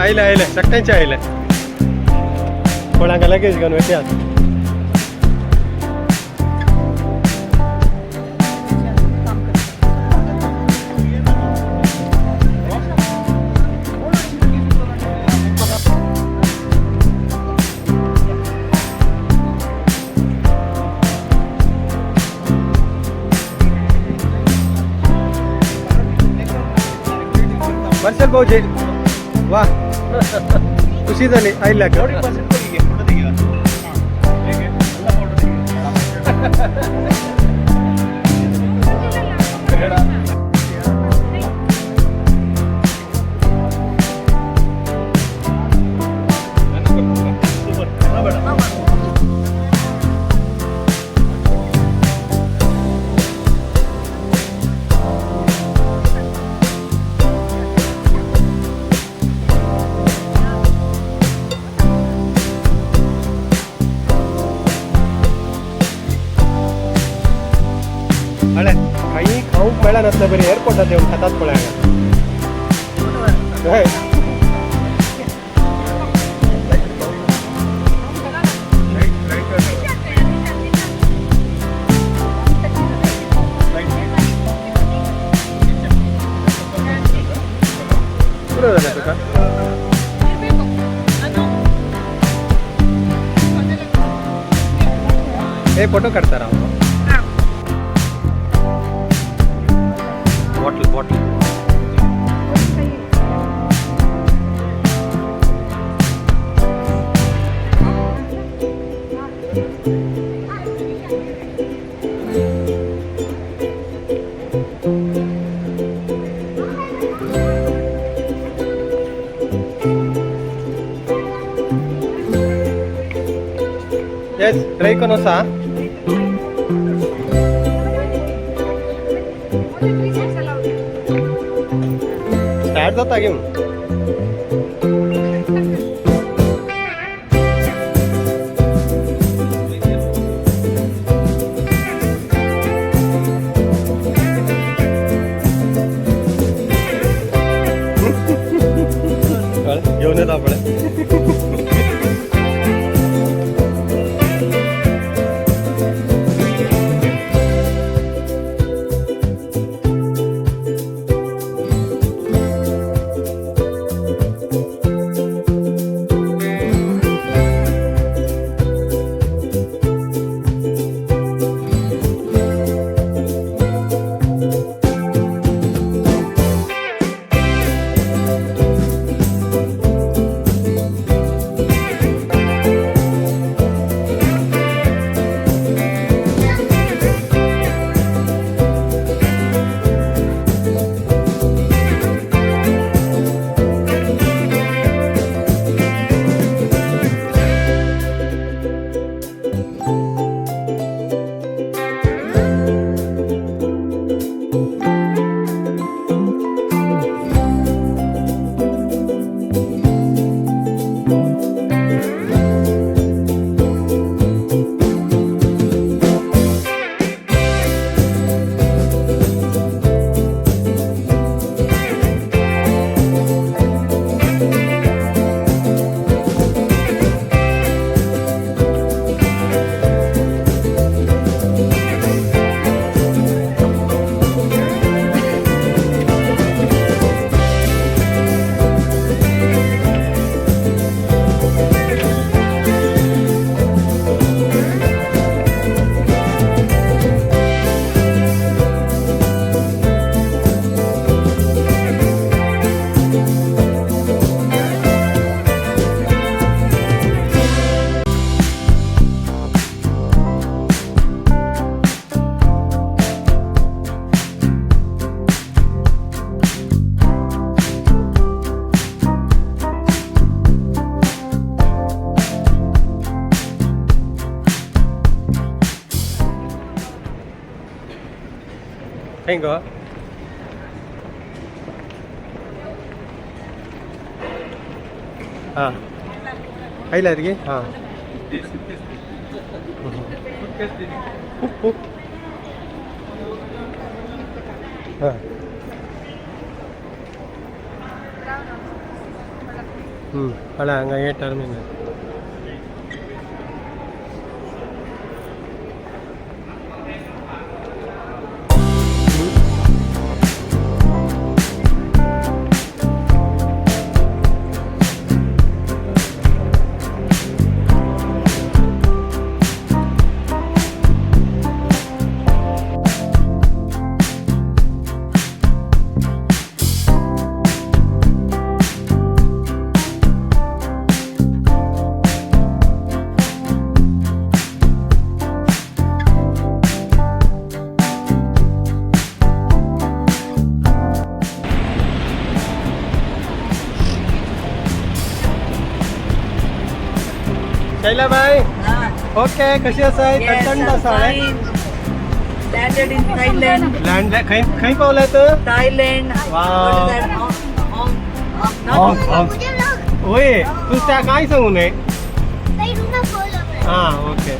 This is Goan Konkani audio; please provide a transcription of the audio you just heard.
आयले आयले सगळ्यांचे आयले कोणाक लगेज घेवन वयतात. वर्षल भाऊजी वा खुशी झाली आयल्याक. हळे काही खावंक मेळनासलें बरी एअरपोर्टार येवन खातात पळय हांगा. हय पुरो जालें तुका. हे फोटो काडटा राव. Bottle bottle. Yes, try करून आसा. स्टार्ट जाता घेवन. कळ्ळें? घेवन येता पळय. हेंग हां आयला गे. हां हां. पळय हांगा हे टर्मिनल. शैलाबाई, ओके, कशी आसाय? थंड आसा. Landed in Thailand. Land खंय खंय पावलाय तर? Thailand. Wow. What is that? Hong Hong. Hong Kong. ओय, तू त्या काय सांगू नये. हा, ओके.